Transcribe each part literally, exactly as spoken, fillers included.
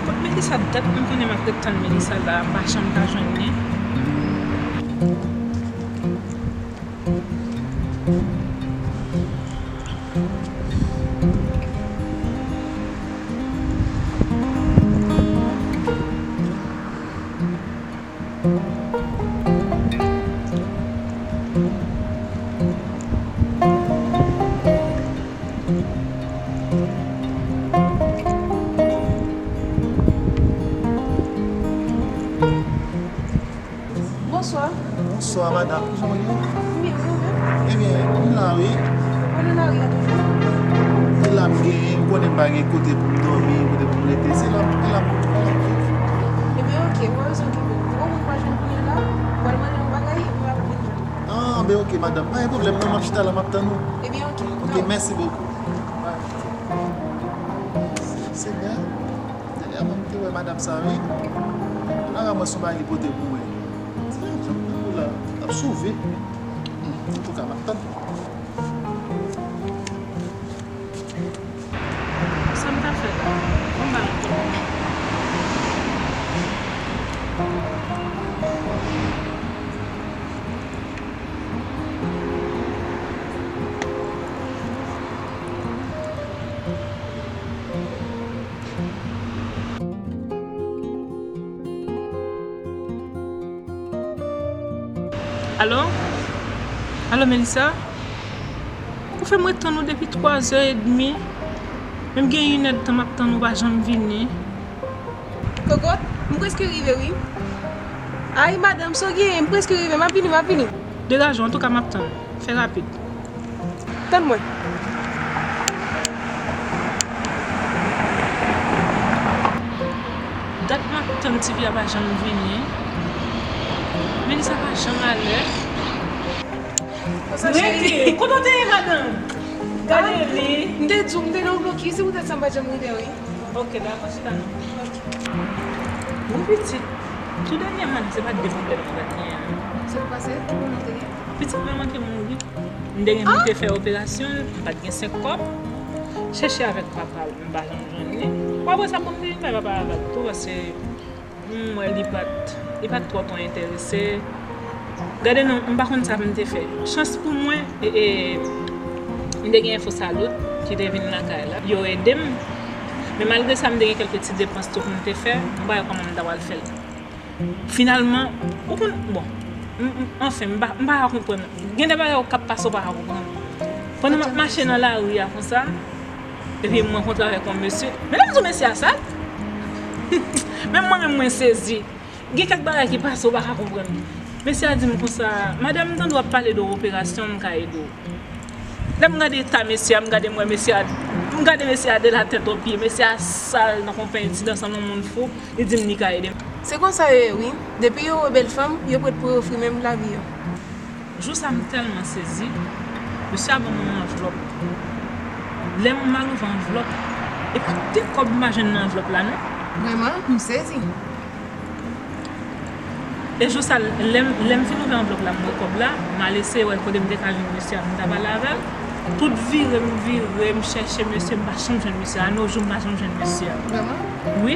Kot Melissa? Dat m konnen m ap ret tann Melissa la, m pa janm ka jwenn li. Bonswa. Bonswa, madanm. Kijan w ye? M byen, wi, ou menm? Ebyen, m la, wi. Ou nan lari a toujou? Se la m genyen, m konnen m pa gen kote pou m dòmi, kote pou m rete. Se la, se la m, se la m viv. Ebyen, oke, ou pa bezwen okipe w. Ou wè moun pa jwenn kounye a la, ou al mande yon bagay, epi w ap vin jwenn. Ah, ben oke, madanm. Pa gen pwoblèm, non, m ap chita la, m ap tann ou. Ebyen, oke. Oke, mèsi bokou. Bye. Senyè. Dènyèman, m te wè madanm sa, wi. Ala mwen sou bagay li pote pou mwen. Ti jan pou la ap sove. Hmm, antouka, m ap tann. Sa m ta fè la? Bon, ba m konnen. Alo? Alo, Melissa? Ou fè m ret tann ou depi twa zè edmi. Menm gen inèdtan m ap tann ou pa janm vini. Kokot, m prèske rive, wi. Ay, madanm, sa w genyen? M prèske rive, m ap vini, m ap vini. Degaje w, antouka, m ap tann. Fè rapid. Tann mwen. Dat m ap tann tifi a pa janm vini. Melissa pa janm alè. Rete! Kote w te ye, madanm? Gade li. M te di w, m te nan yon blokis, se poutèt sa m pa t janm rive, wi. Ok, dakò, chita non. Ok. Wi, pitit. Tou dènyèman, se pa de pwoblèm nou pa t genyen, non. Sa k pase? Ki pwoblèm te gen? Pitit mwen manke mouri. M te gen pou m te fè operasyon l, m pa t gen senk kòb. Chèche avèk papa l, m pa janm jwenn li. Apre sa, bon, m te vin bay papa l avèk tou, paske m wè li pa t, li pa t twò twò enterese. Gade non, m pa konn sa pou m te fè. Chans pou mwen, e, e, m te gen Enfo Salut ki te vin lakay la. Yo ede m. Men malgre sa, m te gen kèlke ti depans tou pou m te fè. M pa wè kòman m ta pral fè l. Finalman, ou konn, bon, m, m, anfen, m pa, m pa ka konprann. Gen de bagay ou k ap pase, ou pa ka konprann. Pandan m ap mache nan lari a konsa, epi m rankontre avèk yon mesye. Men lè m di w mesye a sal, menm mwen menm mwen sezi. Gen kèk bagay ki pase, ou pa ka konprann. Mesye a di m konsa, "Madanm, m tande w ap pale de operasyon, m ka ede w." Lè m gade eta mesye a, m gade m wè mesye a, m gade mesye a de la tèt o pye, mesye a sal tankou yon penti dan san yon moun fou, li di m li ka ede m. Se konsa yo ye, wi. Depi yo wè bèl fanm, yo prèt pou yo ofri menm lavi yo. Jou sa, m tèlman sezi, mesye a ban m yon anvlòp. Lè m al ouvri anvlòp, e pa de kòb m pa jwenn nan anvlòp la, non. Vrèman, m sezi. E jou sa, lè m, lè m fin ouvè anvlòp la, m wè kòb la, m al eseye wè kote m te ka jwenn mesye a pou m ta pale avè l. Tout vire m vire, m chèche mesye, m pa janm jwenn mesye a. Anojou, m pa janm jwenn mesye a. Vrèman? Wi.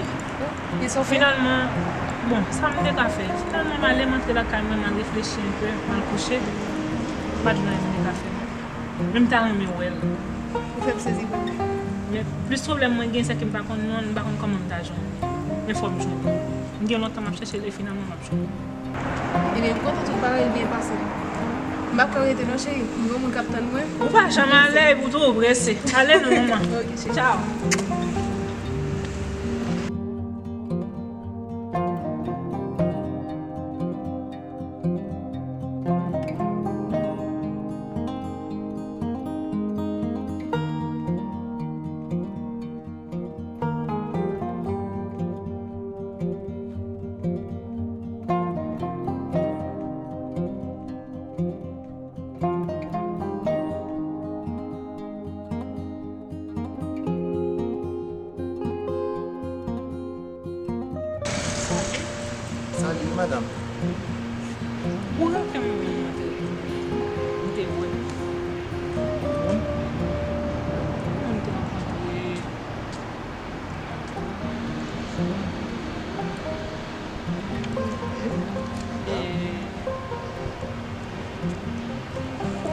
Finalman, bon, sa m te ka fè? Finalman, m ale, m antre lakay mwen, m al reflechi enpe, m al kouche. M pa t jwenn anyen m te ka fè, non. Men m ta renmen wè l. Ou fè m sezi vrèman. Men plis pwoblèm mwen gen, se ke m pa konn non l, m pa konn kòman m ta jwenn li. Men fò m jwenn li. M gen lontan m ap chèche l e finalman m ap jwenn li. Ebyen, m kontan tout bagay byen pase. M p ap ka rete non, cheri. M gen yon moun k ap tann mwen. Ou pa janm ale, ou twò prese. Ale non, manman. Ok, cheri. Tchaw. Salut. Salut, madame. Ou raple mwen moun mwen te, mwen te wè? Moun? Moun te rankontre.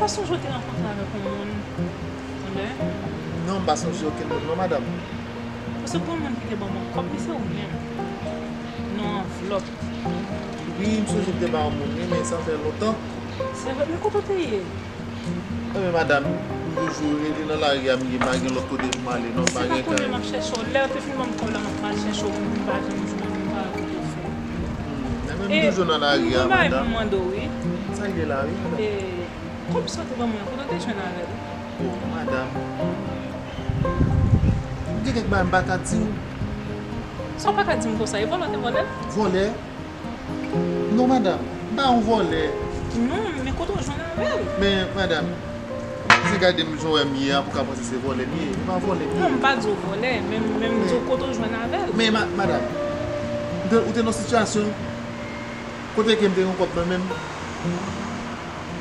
Pa sonje w te rankontre avèk yon moun yon lè? Non, m pa sonje okenn moun non, madanm. Paske gon moun ki te ban m yon kòb, li se ou menm. Nan anvlòp. Wi, m sonje m te ba yon moun, wi, men sa fè lontan. Se vre, men kote w te ye? Ebyen, madanm, m toujou rete nan lari a, m ye, m pa gen lòt kote pou m ale, non, m pa gen kay. Se pa kounye a m ap chèche w. Lè yo te fin ban m kòb la, m ap pral chèche w, m pa janm jwenn ou, m pa wè kote w fè. Hmm, men m toujou nan lari a, madanm. E, m gen yon bagay pou m mande w, wi. Sa ki gen la, wi, madanm? E, kòb sa w te ban mwen an, kote w te jwenn avè l? Oh, madanm. M gen kèk bagay m pa ka di w. Sa w pa ka di m konsa? E vòlè w te vòlè l? Vòlè? Non, madanm. M pa yon vòlè. Non, men kote w jwenn avè l? Men, madanm, se gade m jan w wè m ye a pou w ka panse se vòlè m ye. M pa vòlè m ye. Non, m pa di w vòlè, men, men m di w kote w jwenn avè l. Men, ma-, madanm, ou te, ou te nan sitiyasyon kote ke m te gen yon kòb nan men m.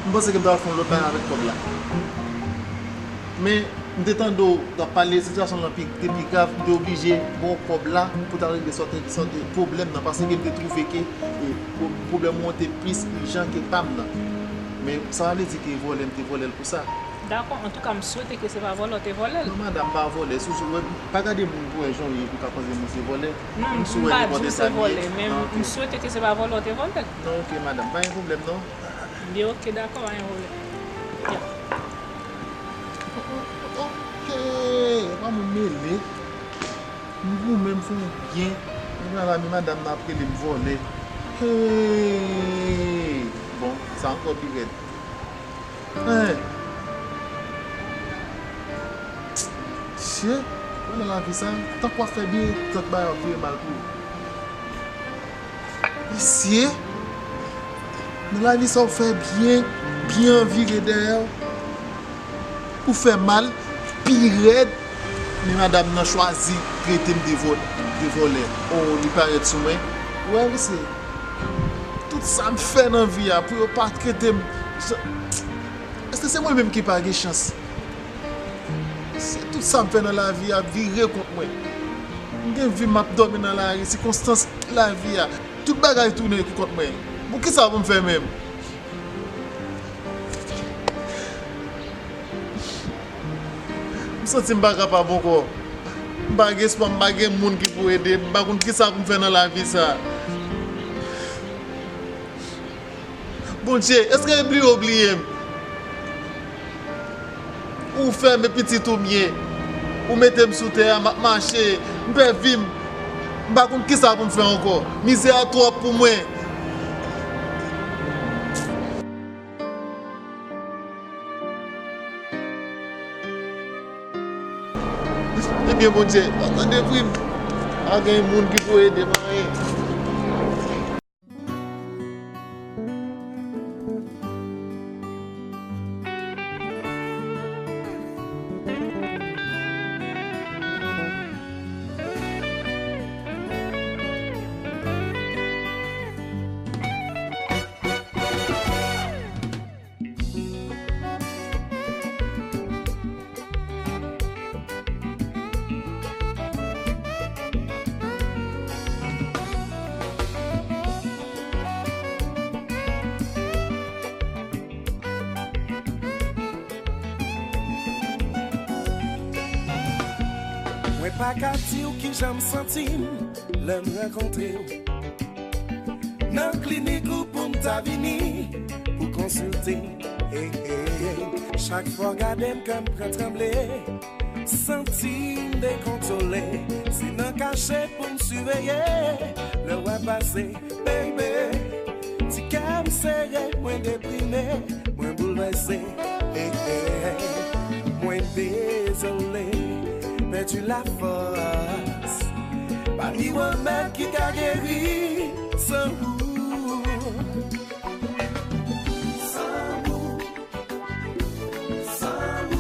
M panse ke m ta fè yon lòt bagay avèk kòb la. Men, m te tande w t ap pale, sitiyasyon lan pi, te pi grav, m te oblije ba w kòb la pou ta regle sòt, sòt pwoblèm nan, paske m te twouve ke, e, pwo-, pwoblèm ou an te plis ijan ke pa m nan. Men, sa pa vle di ke vòlè m te vòlè l pou sa. Dakò, antouka, m swete ke se pa vòlè w te vòlè l. Non, madanm, m pa vòlè. Si w, si w wè, pa gade moun pou wè jan w ye pou w ka panse moun se vòlè. Non, m pa di w se vòlè, men m swete ke se pa vòlè w te vòlè l. Non, ok, madanm, pa gen pwoblèm, non. Byen, ok, dakò, pa gen pwoblèm. Ok, pa moun mele. M goumen, m fè yon byen. Mwen la, men madanm nan ap rele m vòlè. Hey! Bon, sa ankò pi rèd. Hein! Mesye, ou nan lavi sa, tank w ap fè byen, tank bagay ap vire mal pou ou. Mesye, nan lavi sa w fè byen, byen vire dèyè w, ou fè mal, pi rèd, men madanm nan chwazi trete m de vò-, de vòlè. Oh, li parèt sou mwen. Ou wè, mesye, tout sa m fè nan vi a pou yo pa trete m jan-, èske se mwen menm ki pa gen chans? Se tout sa m fè nan lavi a vire kont mwen. M gen vi m ap dòmi nan lari, sikonstans lavi a, tout bagay tounen pou kont mwen. Pou kisa pou m fè menm? M santi m pa kapab ankò. M pa gen espwa, m pa gen moun ki pou ede m. M pa konn kisa pou m fè nan lavi sa. Bondye, èske ou bliye w bliye m? Ou fè m pitit ou m ye. Ou mete m sou tè a, m ap mache, m fè vi m. M pa konn kisa pou m fè ankò. Mizè a twòp pou mwen. Ebyen, Bondye, pa tande pri m. Pa gen moun ki pou ede m anyen. Mwen pa ka di w kijan m santi m lè m rankontre w nan klinik ou pou m ta vini pou konsilte. Ey, ey, ey. Chak fwa w gade m, kè m pran tranble. Santi m dekontwole. Se nan kache pou m siveye lè w ap pase, baby. Ti kè m sere, mwen deprime, mwen boulvèse. Ey, ey, ey. Mwen dezole, pèdi lafòs. Pa ni remèd ki ka geri san ou. San ou. San ou.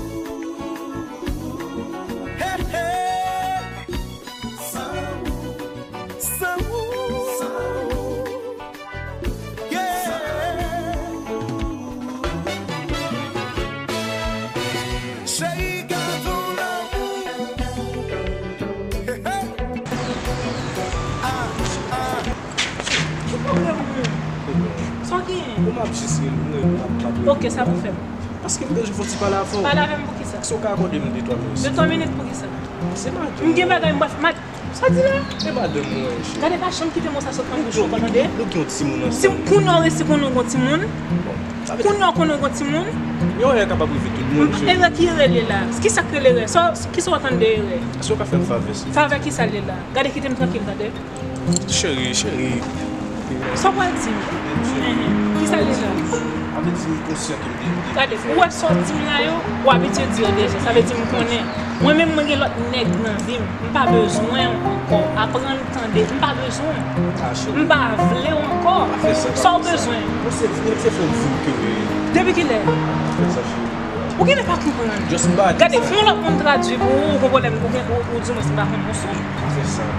Hey, hey. San ou. San ou. San ou. Yeah. Cheri, gadon lanmou. Hey, hey. Ah, ah. Ki pwoblèm ou menm? Sa w genyen? Ou m ap jis rele, m rele, m ap, m ap rele. Ok, sa pou fè m. Paske m bezwen fè yon ti pale avè w. Pale avè m pou kisa? Si w ka akòde m de twa minit, silvouplè. De twa minit pou kisa? Se madanm mwen. M gen bagay m pral fè. Sa w di la? E madanm mwen, cheri. Gade, pa janm kite mo sa sot nan bouch ou, ankò, tande? Nou gen yon timoun ansanm. Si kounye a w resi konnen w gen yon timoun, kounye a w konnen w gen yon timoun. Yon erè kapab rive tout moun, cheri. Erè ki erè l ye la? Kisa k rele erè? Sa, kisa w ap tann de erè? Èske w ka fè m favè, silvouplè? Favè kisa l ye la? Gade, kite m trankil, tande? Cheri, cheri. Sa w pral di m? Kisa l ye la? Sa vle di m konsyan ke m te, m te... Gade, ou wè sa w di m la yo, ou abitye di yo deja. Sa vle di m konnen. Mwen menm, mwen gen lòt nèg nan vi m. M pa bezwen w ankò. Aprann tande. M pa bezwen w. M pa vle w ankò. Sa w bezwen? Depi kilè? Ou genlè pa konprann. Gade, fè yon lòt moun tradui pou ou, ou gon pwoblèm, ou gen, ou, ou di mwen si m pa konn ou sou.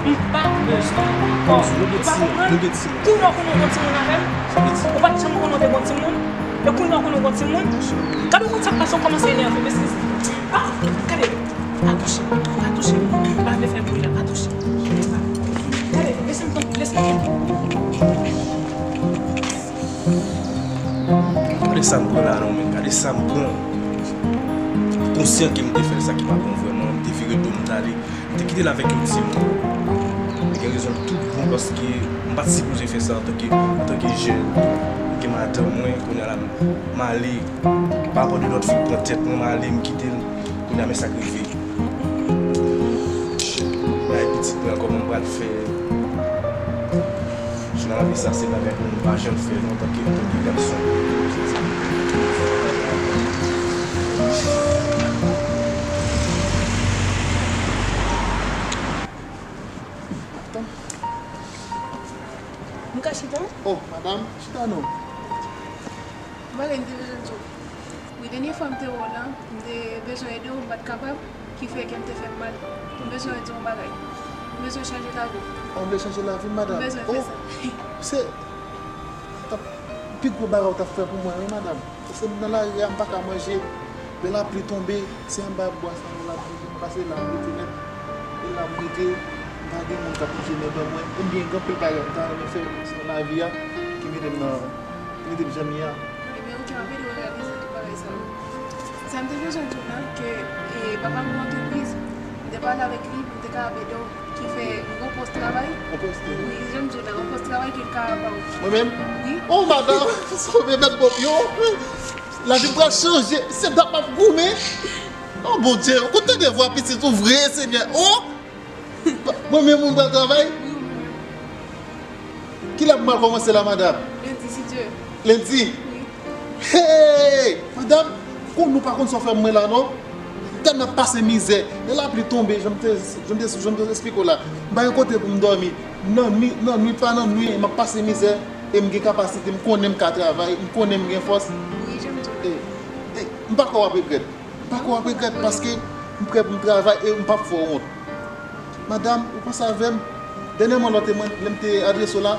M pa bezwen w ankò. Ou pa konprann? Kounye a w konnen w gen timoun avè m. Ou pa t janm konnen w te gen timoun. E kounye a w konnen w gen timoun. Gade w konn sa k pase, w kòmanse enève m, eskize. Ah, gade, pa touche m, pa touche m. M pa vle fè bri la, pa touche m. Gade, lese m trankil, lese m trankil. Gade sa m pran la non, men gade sa m pran. Konsyan ke m te fè sa ki pa bon vrèman, m te vire do m t ale. M te kite l avèk yon timoun. Li gen rezon l tout bon paske m pa t sipoze fè sa antanke, antanke jèn. M gen madanm mwen, kounye a la m ale. Pa pè de lòt fi pran tèt mwen, m ale, m kite l. Kounye a men sa k rive. Bay pitit mwen kòman m pral fè. Jan nan lavi sa se bagay pou nou pa janm fè non, antanke, antanke gason. Atann. Nou ka chita? Oh, madanm, chita non. Bagay m te bezwen di w. Wi, dènye fwa m te wè w la, m te bezwen ede w, m pa t kapab, ki fè kè m te fè m mal. M bezwen di w yon bagay. M bezwen chanje lavi w. Ou vle chanje lavi m, madanm? M bezwen fè sa. Oh, se, t ap pi gwo bagay ou t ap fè pou mwen, wi, madanm. Paske m nan lari a, m pa ka manje. Lè lapli tonbe, se anba bwa sa yo lapli vin pase, lapli te nèt. E la m rete, m pa gen moun k ap manje men ban mwen. Ebyen, gen anpil bagay m ta renmen fè nan lavi a ki mete m nan, ki mete m jan m ye a. Ebyen, oke, m ap ede w reyalize tout bagay sa yo. Sa m te bezwen di w la, ke, e, papa m gen antrepriz, m te pale avèk li, m te kapab ede w, ki fè yon pòs travay. Yon pòs travay? Wi, jan m di w la, yon pòs travay ke l ka ba w. Mwen menm? Wi. Oh, madanm, sove mèt bòb yo. Lavi m pral chanje. Se dat m ap goumen. Oh, Bondye, ou konn tande vwa pitit ou vre, Senyè. Oh! Mwen menm, mwen pral travay? Wi, ou menm. Kilè m pral kòmanse la, madanm? Lendi, si Dye vle. Lendi? Wi. Hey! Madanm, kon nou pa konn sa w fè mwen la, non? Gad m ap pase mizè. Lè lapli tonbe, jan m te, jan m te, jan m te esplike w la. M pa gen kote pou m dòmi. Nan nwi, nan nwi, pa nan nwi, m ap pase mizè. E m gen kapasite, m konnen m ka travay, m konnen m gen fòs. Wi, jan m di w. E, e, m pa kwè w ap regrèt. M pa kwè w ap regrèt paske m prè pou m travay e m p ap fè w wont. Madanm, ou panse avè m? Dènyèman, lè w te mwen, lè m te adrese w la,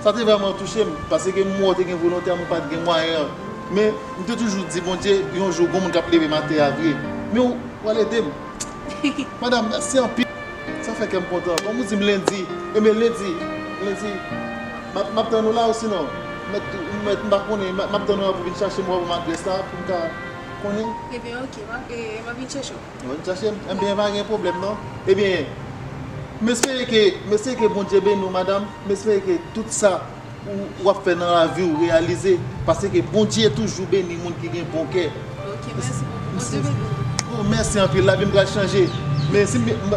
sa te vrèman touche m, paske m wè w te gen volonte a, men w pa t gen mwayen an. Men, m te toujou di Bondye, yon jou, gon moun k ap leve m atè a vre. Men w, w al ede m. Madanm, mèsi anpil. Sa fè kè m kontan. Kòm ou di m lendi, ebyen lendi, lendi, m ap, m ap tann ou la, osinon, m mèt, m mèt, m pa konnen, m ap, m ap tann ou la pou w vin chache m, w ap ban m adrès la, pou m ka konnen. Ebyen, oke, m ap, e, m ap vin chache w. Ou vin chache m? Ebyen, pa gen pwoblèm, non. Ebyen, m espere ke, m espere ke Bondye beni w, madanm. M espere ke tout sa ou, w ap fè nan lavi w reyalize, paske Bondye toujou beni moun ki gen bon kè. Ok, mèsi bokou. Bondye beni w. Oh, mèsi anpil, lavi m pral chanje. Men si m, m,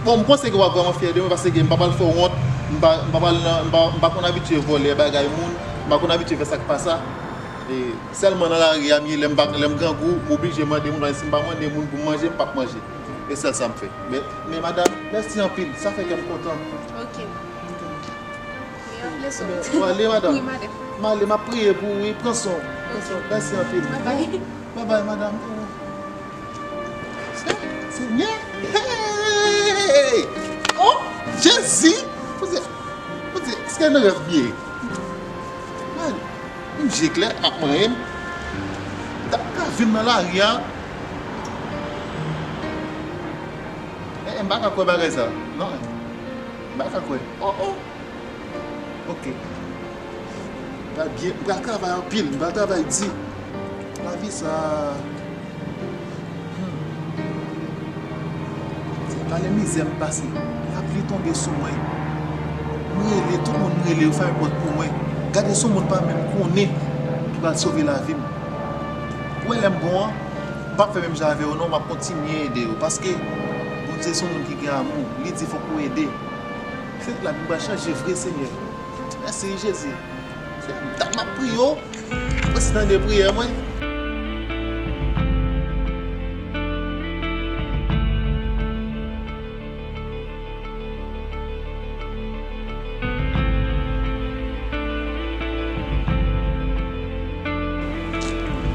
bon, m panse ke w ap vrèman fyè de mwen, paske m pa pral fè w wont, m pa, m pa pral nan, m pa, m pa konn abitye vòlè bagay moun, m pa konn abitye fè sa k pa sa. E sèlman nan lari a m ye, lè m pa, lè m grangou, m oblije mande moun, paske si m pa mande moun pou m manje, m p ap manje. E sèl sa m fè. Men, men madanm, mèsi anpil, sa fè kè m kontan. Ok. Mwen ale, madanm. Wi, madanm. M ale, m ap priye pou ou, wi. Pran swen w. Pran swen w. Mèsi anpil. Babay. Babay, madanm. Se, Senyè. Hey! Oh, Jezi! Poze, poze, èske nan rèv m ye? Man, m je klè, m ap manyen m. M t ap ka viv nan lari a. Eh, eh, m pa ka kwè bagay sa. Non, m pa ka kwè. Oh, oh. Ok. M pral byen, m pral travay anpil, m pral travay di. M Lavi sa. Hmm. Se pa lè mizè m pase. Lapli tonbe sou mwen. M rele, tout moun m rele, yo fèmen pòt pou mwen. Gade, se yon moun pa menm konnen ki pral sove lavi m. Ou wè lè m bon an, m p ap fè menm jan avè yo non, m ap kontinye ede yo. Paske Bondye se yon moun ki gen amou, li di fòk ou ede. Fèt la, m pral chanje vre, Senyè. Mèsi, Jezi. Se dat m ap priye w, mwen si tande priyè mwen.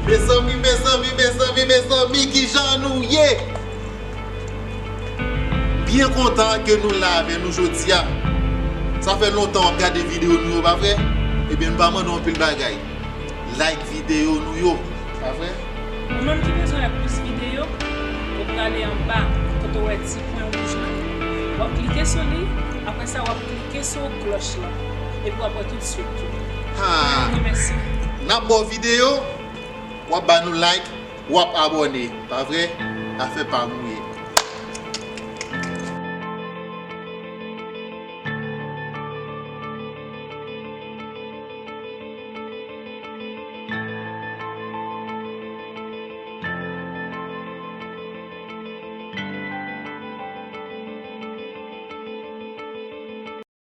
Mezanmi, mezanmi, mezanmi, mezanmi, kijan nou ye? Byen kontan ke nou la avè nou jodi a. Sa fè lontan w ap gade videyo nou yo, pa vre? Ebyen, m pa mande w anpil bagay. Like videyo nou yo, pa vre? Ou menm ki bezwen wè plis videyo, ou prale anba kote w wè ti pwen wouj la. W ap klike sou li, apre sa w ap klike sou klòch la. Epi w ap wè tout swit tou. Ha! Mwen remèsye. N ap ba w videyo, w ap ba nou like, w ap abòne, pa vre? Afè pa m.